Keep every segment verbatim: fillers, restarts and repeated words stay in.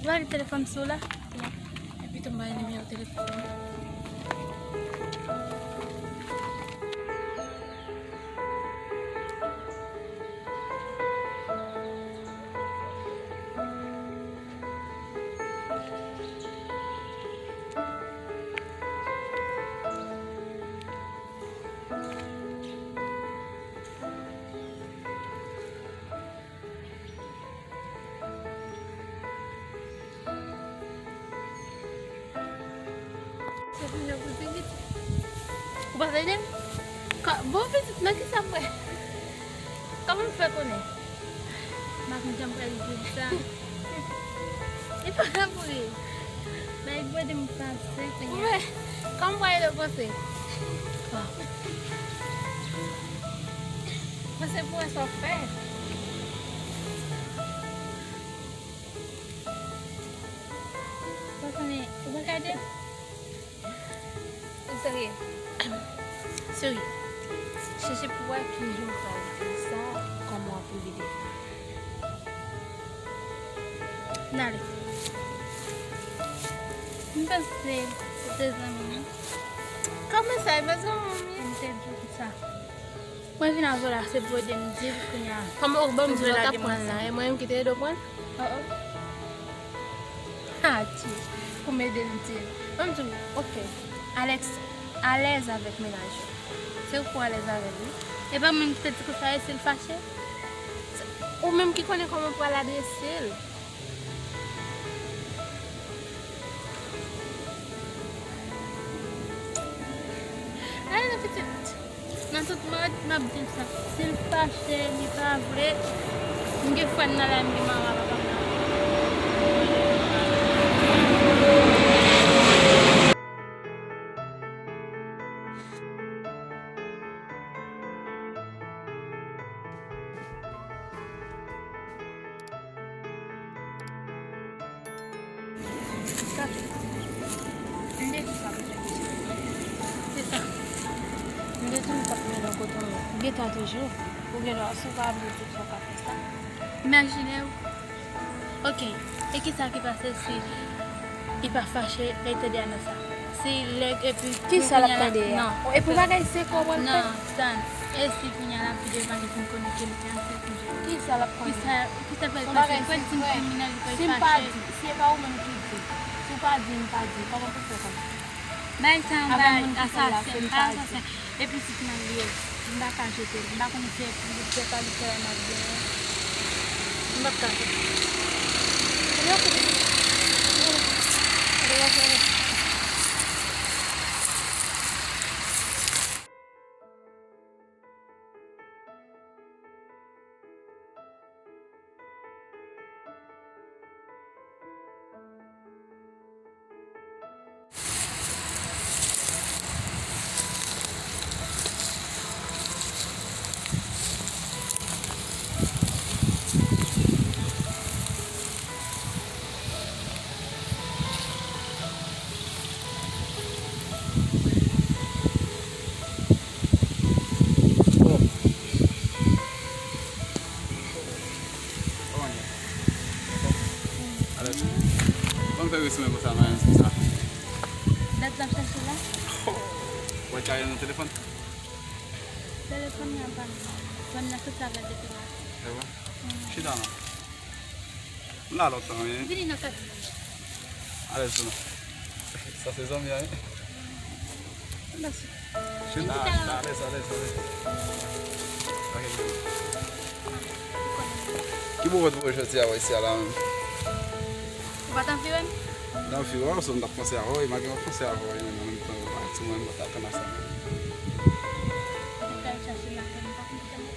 Gade telefòn sou la. Epi tou m bay nimewo telefòn. Ou pa vle ede m? Kò-, bon, pitit, nan ki sa m wè? Kòman m fè konnen? M pa konn jan m pral di l sa. Li pa ka mouri. Bay bwè de m pase kounye a. Wè, kòman w ede w panse? Panse pou wè sa w fè. Ou pa konnen, ou pa ka ede m? Ou serye? Serye. Chèche pou wè kijan w pral di sa, kòman w ap ede. N ale. M panse se te zanmi m. Kòman sa, e pa zanmi w? M te di w sa. Mwen vin avè w la, se pou ede m di l kounye a. Kòman ou ban m di w la t ap pran l la, e mwen menm ki te ede w pran l? Oh, oh. Ha, Dye, pou m ede l di l. Ban m di w, oke. Alex alèz avèk mennaj yo. Se ou ki pou alèz avè l, wi. E pa mwen ki te di konsa, e si l fache? Se ou menm ki konnen kòman w pral adrese l. Ale non, pitit. Nan tout mòd, m ap di l sa. Si l fache, li pa vle, m gen frè m nan la, m gen manman papa m nan. Se sa. M bezwen m t ap mennen w kote w gentan toujou. Ou gen dwa, si w pa vle di, w ka fè sa. Imajine w. Oke. E kisa ki pase si li pa fache lè l tande annons sa? Si lè, epi kisa l ap tande a? Non. Epi bagay se kò w pral fè? Non, tann. E si kounye a l ap vide valiz, m konnen ke li te ansent, m jere. Kisa l ap konnen? Kisa, kisa pral pase? Li pral di m kriminèl, li pral fache. Si m pa di, si e pa ou menm ki di, si w pa di, m pa di, kòman pou fè konnen? Bay sa yon bay asasen, pa asasen. E pitit mwen li ye. M pa ka jete l. M pa konn si se pou li fè pa li fè la m ap genyen. M p ap ka jete l. Kounya kote li? Kote l ap fè? Bon. Kòman ye? Alèz. Kòman fè resi mwen konsa, Mayans, konsa? Dat l ap chache la? Ou wè kay nan telefòn? Telefòn nan pa m nan. Ban m nan soti avè l depi maten. E vre? Chita non. M la lontan, wi. Vini nan kat. Alèz tou non. Sa se zanmi a, wi. Mèsi. Chita, chita, alèz, alèz, alèz. Ok. Ki bon vant pou jodi a, wè, isi a la menm? Ou pa t anvi wè m? Nan fi wè, se m t ap panse a wè, malgre m ap panse a wè, men an menm tan, ou pa ti mwen, m pa t atann a sa. Ou t al chache maten, m pa konn kote m ye.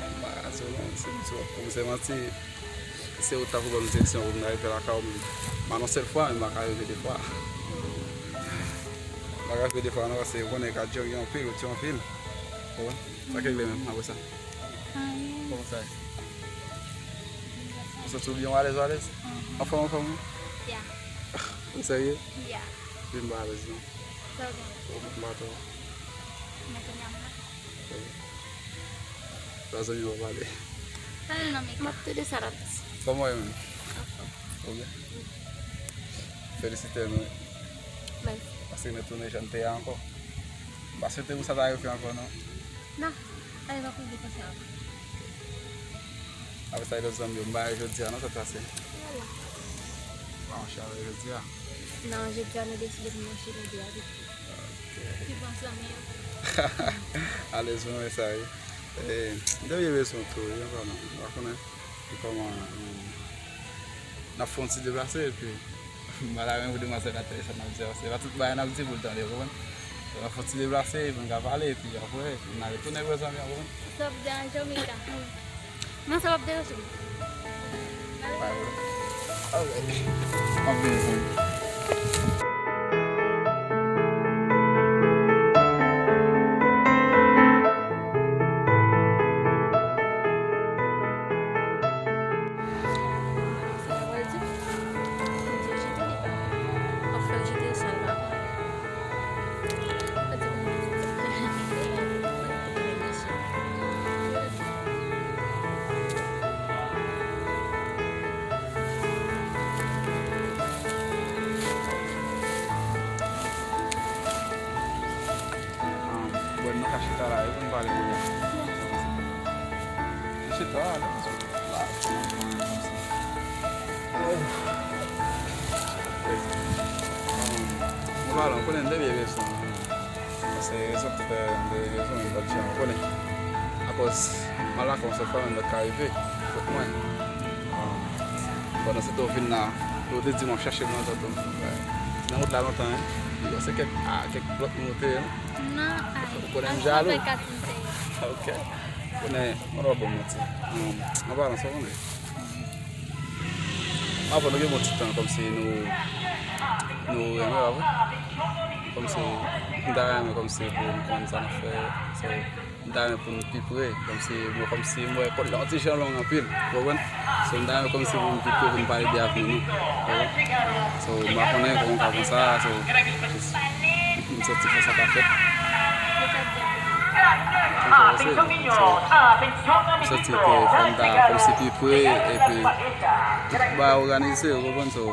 M pa ka di w non, se m di w ap kòmanse manti. Se ou t ap ban m direksyon pou m rive lakay ou, m, m anonse l fwa, men m pa ka rive de fwa. M pa ka rive de fwa non, paske ou konnen ka djòge anpil, ou djòge anpil. Ou wè? Sa k regle menm, apre sa. Anyen. Kòman sa ye? Ou santi w byen, ou alèz, ou alèz? Mhm. Anfòm, anfòm, wi? Ya. Ou serye? Ya. Wi, m pa alèz non. Sa w gen? Ou m pa twò. Men kounye a m la. Sa zanmi w ap pale. Pale non, Mika. M ap tande sa l ap di. Kòman w ye menm? Anfòm. Ou byen? Felisite nou. Mèsi. Paske nou tounen jan n te ye a ankò. M pa swete pou sa ta rive ankò, non. Non, sa va konn konsa ankò. Apre sa, lòt zanmi yo, m ba yo jodi a, non, sot pase. Vwala. Pa mache avè yo jodi a. Non, jodi a, nou deside pou mache nou de avèk li. Ok. Ki bon zanmi yo. Alèz, mwen wè sa, wi. E, m te byen bezwen w tou, wi, anpil, non. M pa konnen. E kòman, e, n ap fè yon ti deplase, epi, m pa ta renmen pou demwazèl la tande sa n ap di a, paske se pa tout bagay n ap di pou l tande, w konprann? N ap fè yon ti deplase, epi n ka pale, epi apre, epi n a retounen wè zanmi an, w konprann? Sa p ap deranje w, Mika? Non, sa p ap deranje m. Pa gen pwoblèm. Alright. M ap vini, zanmi. Bon, nou ka chita la, wi, pou n pale kounye a. Chita la, la. Mwen pale, w konnen, m te byen bezwen. Se rezon k fè m te byen bezwen, m pa t janm konnen. Akòz, m al lakay yon sèl fwa, men m pa t ka rive kot mwen. Ah, pandan se tan w vin la, ou te di m w ap chache m nan zòn tou. Nan wout la lontan, hein? Yo, se kèk, ah, kèk lòt moun ou te ye, non? Non, ay. Ou konnen m jalou. Fè kat m te ye. Ok. Konnen, mwen pa bon manti. Hum, an palan, sa w konnen? Avan nou gen bon ti tan kòmsi nou, nou renmen, pa vre? Kòmsi, m ta renmen kòmsi pou m konn sa n ap fè, so, m ta renmen pou n pi pre, kòmsi, bon, kòmsi m wè kòl la yon ti jan long anpil, ou konprann? So, m ta renmen kòmsi pou n pi pre, pou n pale de avni nou, ou konprann? So, m pa konnen kòman w ka konn sa, so, jis, m santi fò sa ta fèt. Fò sa pase, so, m santi ke fò m ta kòmsi pi pre, epi tout bagay òganize, ou konprann? So,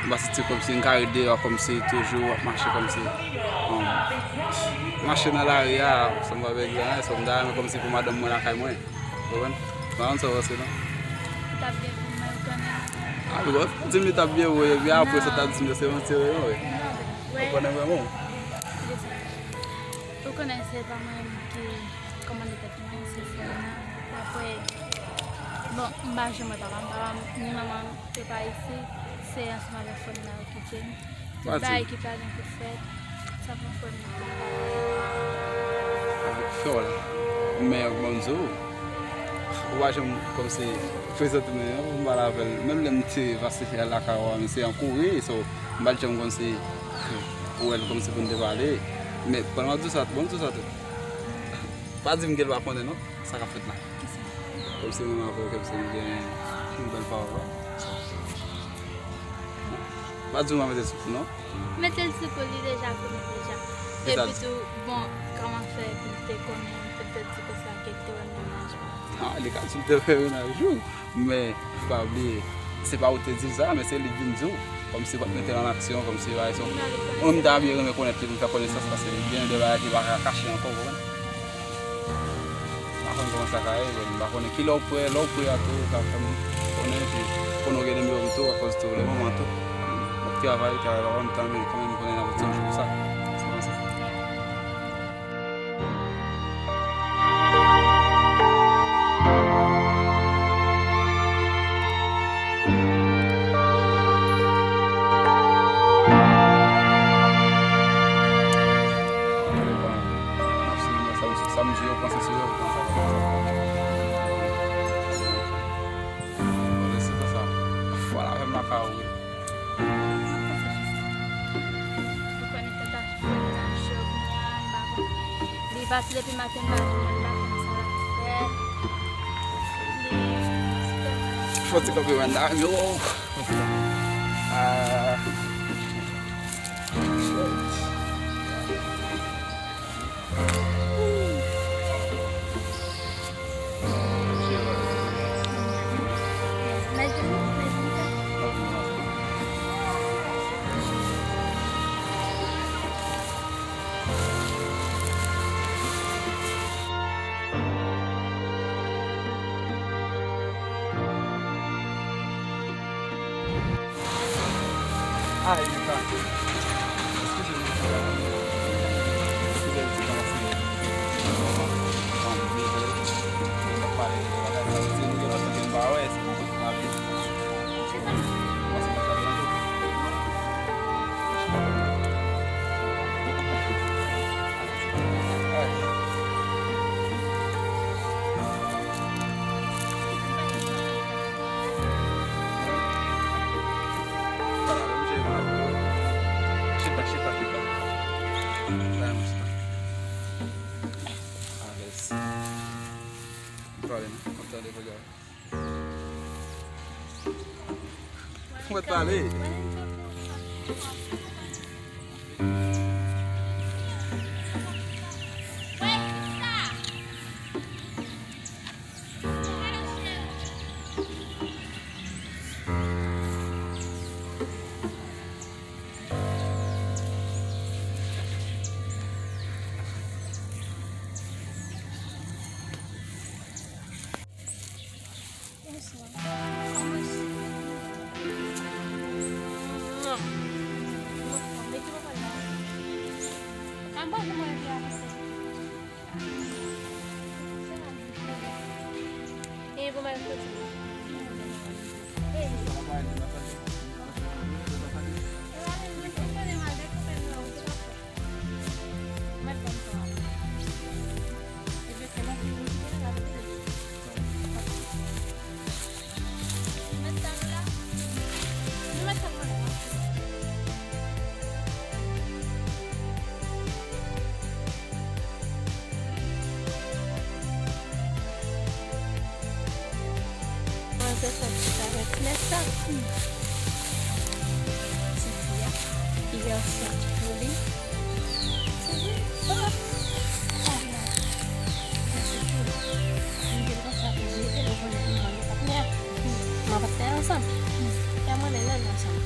m pa santi kòmsi m ka ret deyò, kòmsi toujou w ap mache, kòmsi, um, mache nan lari a, so m pa pèdi anyen, so m ta renmen kòmsi pou madanm mwen lakay mwen, ou konprann? M pa konn sa w panse, non? Li t ap byen pou mwen, ou konnen. A, li wè, di m li t ap byen pou ou, epi apre sa w t ap di m yo se manti, wi, non, wi. Ou konnen vrèman. Ou konnen se pa mwen menm ki kòmande tèt mwen, se frè m nan. Apre, bon, m pa janm wè papa m. Papa m ni manman m te pa isit. Se ansanm avèk frè m nan yo ki te m. Tout bagay ki pa gen pou fèt, sa pou frè m nan. Frè w la. Men, ban m di w, ou pa janm kòmsi prezante mwen an pou m pale avè l. Menm lè m te pase lakay ou a, men se an kouri, so, m pa t janm kòmsi wè l kòmsi pou n te pale. Men pandan m ap di w sa, ban m di w sa tou. Pa di m ke l pa konnen non, sa k ap fèt la. Kòmsi menm avè w, kòmsi m gen yon bèl pawòl, wi. Pa di w m pa mete l sou kou non. Mete l sou kou, li deja konnen deja. Epi tou, bon, kòman fè epi l te konnen, petèt se konsa ke l te wè m nan mennaj mwen. Ah, li ka di l te wè mennaj ou. Men, pa bliye, se pa ou te di l sa, men se li k vin di w. Kòmsi w pa t mete l an aksyon, kòmsi, pa egzanp, mwen, m ta byen renmen konèt li pou m fè konesans, paske gen de bagay ki pa ka kache ankò, ou konprann? M pa konn kòman sa ka ye, men m pa konnen kilè w prè, lè w prè a tou, ou ka fè m konnen, epi konnen w gen nimewo m tou, akòz tou, lè moman tou, m ap travay, travay pa ban m tan, men kanmenm m konnen n ap di yon jou pou sa. Se konsa. Ou konnen tèt a frè m nan cho kounye a, m pa konn. Li pati depi maten, m pa jwenn, m pa konn sa l ap fè. Li... Fò ti kanpe, man, la, yo. Ah. Shit. Ay, Mika. Eskize m, Mika. Eskize m, Mika, paske, bon, m vle, m ap pale de bagay sa, se nou gen lontan ke m pa wè, se pou m ap vin. Chita, chita, chita. Bay mwen chita. Alèz. Pale, m ap tande, regarde. Mwen pale. Bonswa. Kòman se? Mwen. Mwen fò. Mete mwen pran la. Anba pou mwen epi avanse. E pou mwen kote. E. Manzè sòti avèk nèg sa. Ti fi a, ki vèsyon pou li. Ti fi, oh. Oh. Mwen te panse ap jete l, ou konnen mwen, mwen pa t fè ansanm. Fè mwen menm ansanm.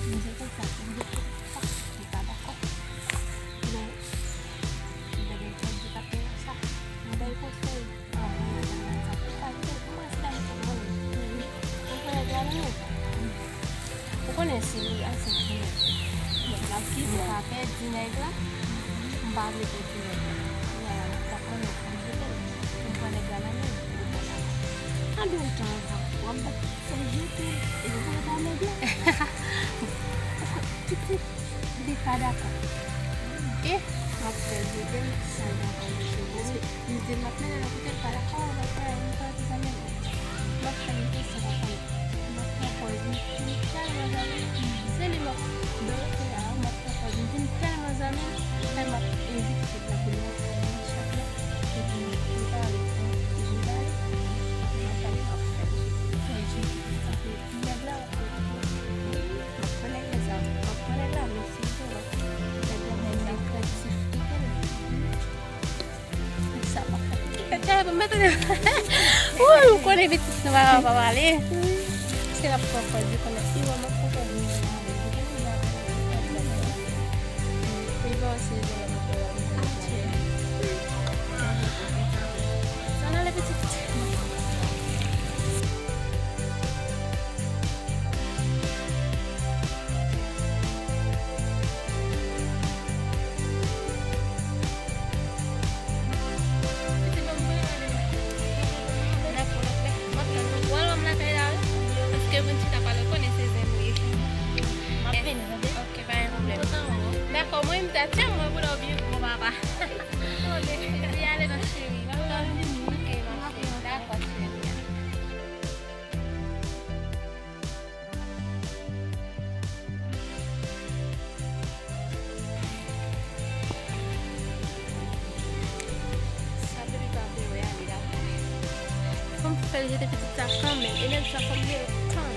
Mwen te konsa, mwen te konsa, mwen pa dakò. Lè, lè mwen pèdi patnè sa, mwen ba l konsèy. Ou konnen si li al sou nèg la, m pa pèdi nèg la, m pa vle pèdi nèg la. Kounye a la, m t ap pran nèg la, m jete l. M pran nèg la nan men l. Anben, w tan anvan, w ap bat sa jete l, epi w pa nèg la. Pitit. Li pa dakò. E m ap fè l jete l, sa l dakò, li jete l. Li di m ap mennen l kote l pa dakò, m ap fè l, m ap fè l jete l, sa pa fè l. M ap pran pòz, m fin tèlman zanmi. Se li m ap, nan kote a, m ap pran pòz, m fin tèlman zanmi, fè m ap evite l, m ap fè l chak lè, epi m pale, m pale, m ap pale, m ap fè l jete l. Nèg la, wi, m ap pran nèg la, m ap pran nèg la, men si se nèg la, men nèg la kréatif, kite l. Sa pa fè. Kaka, mete. Wi, ou konnen pitit nou pa ka pa pale. Se l ap pran pòz, li konnen. Li wè m ap pran pòz, li konnen. Li panse, Sa nan le pitit. Pitit, ban m pran ale. N ap pran lòt lè. M ap tann nou. Ou al wè m lakay la, wi. Paske vin chita pale, ou konnen se zen nou ye. M ap vini, tande? Ok, pa gen pwoblèm. Dakò, mwen menm, ta tchan, mwen pou lòv you, bon papa. Epi ale non, cheri. Ok, ma cheri. Dakò, cheri. Sa baby pa vle wè a, li dakò. Fò m fè l jete pitit sa kanmenm. E nèg sa fò m gen tan.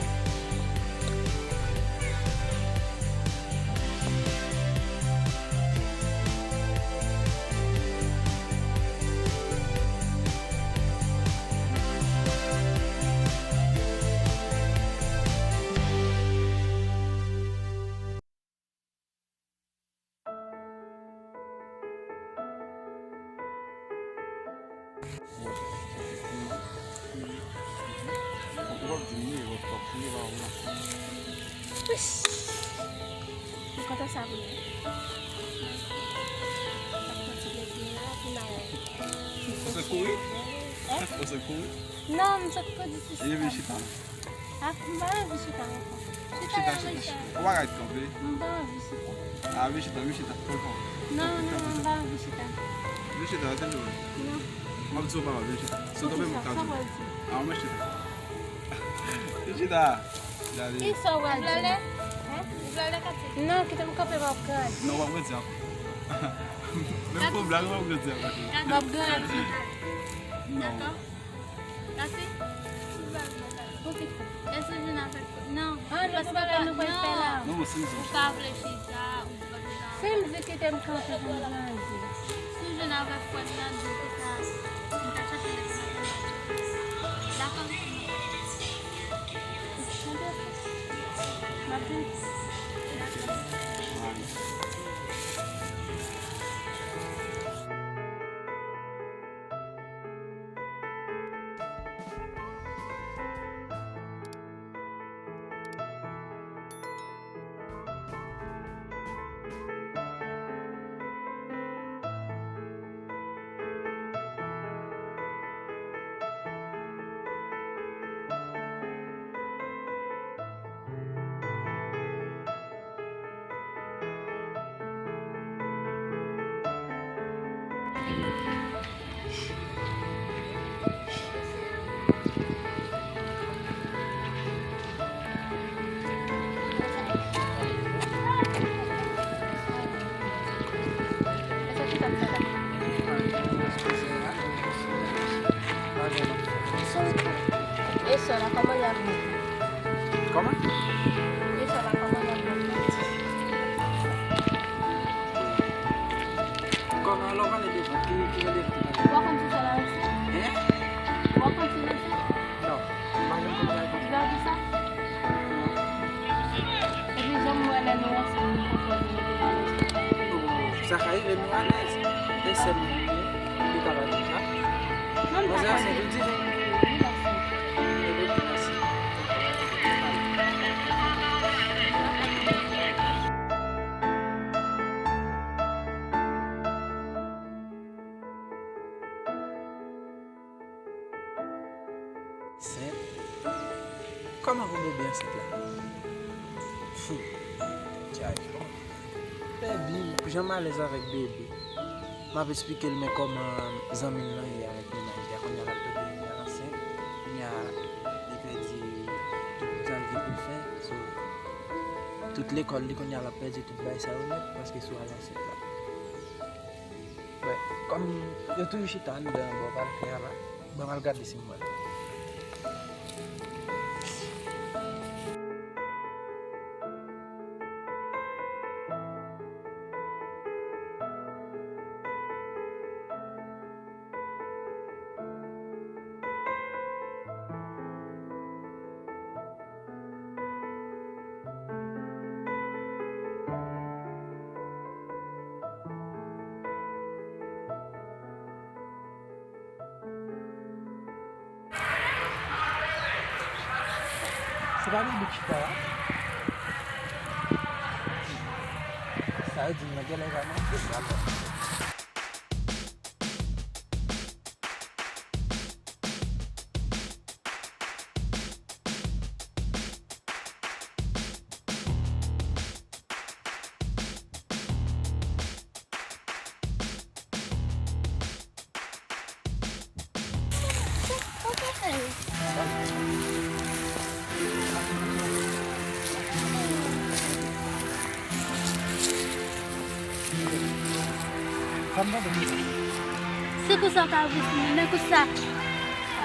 Ou kontan sa pou nou? Sa fè ti plezi la pou n al. Ou sot kouri? Hein? Ou sot kouri? Non, m sot kouri sou. E vin chita. Ah, m pa anvi chita ankò. Chita la, chita, chita. Ou pa ka ret kanpe. M pa anvi chita. Ah, vin chita, vin chita. Pran kanpe. Non, non, m pa anvi chita. Vin chita, se jwe. Non. M ap di w pawòl, vin chita. Si w kanpe, m ka di w. Ah, mwen chita. Vin chita. Gade. Kisa w pral di? Hein? Ou pral nan katye? Non, kite m kanpe, m ap grandi. Non, w ap grandi ankò. Menm pou blag, w ap grandi ankò. M ap grandi. Non. Dakò. Tati? Bon, kite. E si jina fè non. Ah, non, se pa sa nou pral fè la. Non, bon, si, si. Ou pa vle chita, ou pa vle chita. Si m di kite m kanpe pou m grandi. Si jina fè fwèt nan di kisa, m ta chache leve nan. Dakò. M ap vin. E sè la, kòman y ap viv? Kòman? E sè la, kòman y ap viv? Kòman, alò, pale de vant, ki, ki jan de vant ou pale? Ou pa konn si sè la osi? Hein? Ou pa konn si nan sè? Non, m pa janm konn pale konsa. Ou pa di sa? Epi jan m wè lè nou ansanm, nou konprann nou te alèz. Sa ka rive nou alèz. E sè m li ye, li ka pa di sa. Manzè ansent, ou di jan li ye. Li ansent. Epi, li ansent. Ansent? Kòman pou bebe ansent la? Hum. Tchaj, bon. Baby, jan m alèz avèk bebe. M ap eksplike l men kòman zanmi l lan ye avèk mennaj li a. Kounye a l ap tande l ansent. Kounye a li pèdi tout sa l gen pou l fè. So, tout lekòl li kounye a l ap pèdi tout bagay sa yo nèt paske sou al ansent la. Bon, kòm yo toujou chita anndan bò pal fè a la, bon, m al gade si m wè l. Se pa bebe k chita la? Sa yo di m nan genlè pa nan. Se konsa w ka viv, men konsa.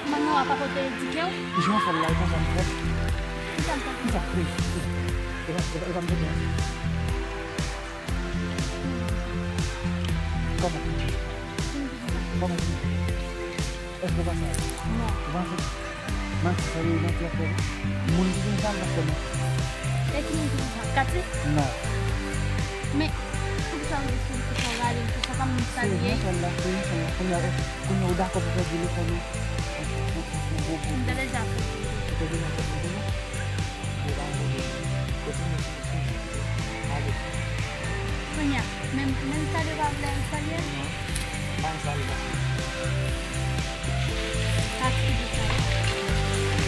Manman w a pa pote edike w? Jan w fè l la, e konsa m fè. Konsa m fè. Konsa, wi. E pa, e pa, e pa m pote. Kòman? Kòman? Èske w pa sa? Non. Ou pa sa? Manti, sa yo manti ap fè non. Moun ki konn sa, l pa fè non. E ki moun ki konn sa? Kati? Non. Men, poukisa w di sou li konsa, w rale l konsa, kòm moun sa l ye? Se yon sèl la, se yon sèl la. Kounye a, kounye a, ou dakò pou pèdi lekòl ou? Ou, ou, ou, ou, ou, ou. M te deja fè. Ou te deja fè pou nou? Ou pa anvi. Kounye a, menm, menm sa li pa vle salye? Non. Pa salye, pa salye. Pa ti di sa.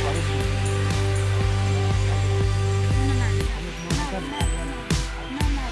Pa ti di sa. Non, non, non. Non, non, non. Non, non.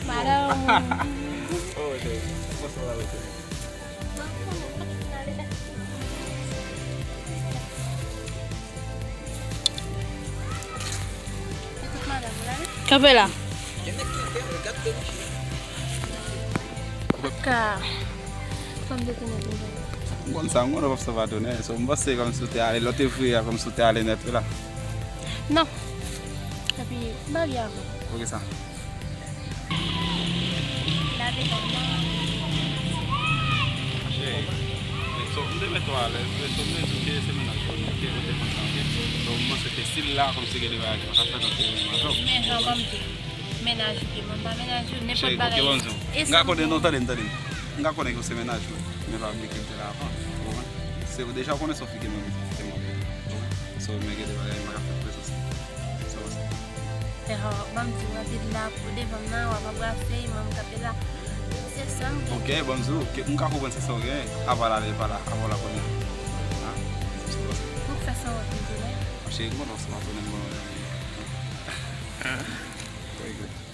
Madanm. Oh, ok. Bonsoir, ok. Kanpe la. Ka. Fò m detounen pou mwen. M konn sa, m konn w p ap sava tounen. So, m panse kòmsi w te ale, lè w te vire a, kòmsi w te ale nèt wi la. Non. Epi, m pa byen avè w. Poukisa? Lave kò w non. Cheri, so, m te mete w alèz, so, m te di w ke se mennaj mwen, ke nou te konn sa, ok? So, m panse ke si l la, kòmsi gen de bagay ki pa ka fèt ant mwen avè w. Men jan ban m di w, mennaj ou ke mwen, m pa mennaj ou, nenpòt bagay. Cheri, ok, ban m di w. M ka konnen, non, tande m, tande m. M ka konnen ke w se mennaj mwen, men pa bliye ke m te la avan, ou konprann? Se deja w konnen se yon fi ke m anvi, ke m anvi, ou konprann? So, men gen de bagay m pa ka fè prezans li. Sa w panse? Ehò, ban m di w, anpil la pou devan m nan, w ap anbrase, mwen m kanpe la. Se sa m gen. Ok, ban m di w, ke, m ka konprann se sa w gen, apa l ale pa la, apa w la konnen. Hein? Sa w panse? Ou fè sa w ap vin la. Cheri, m kontan w se pa konnen m bon. Very good.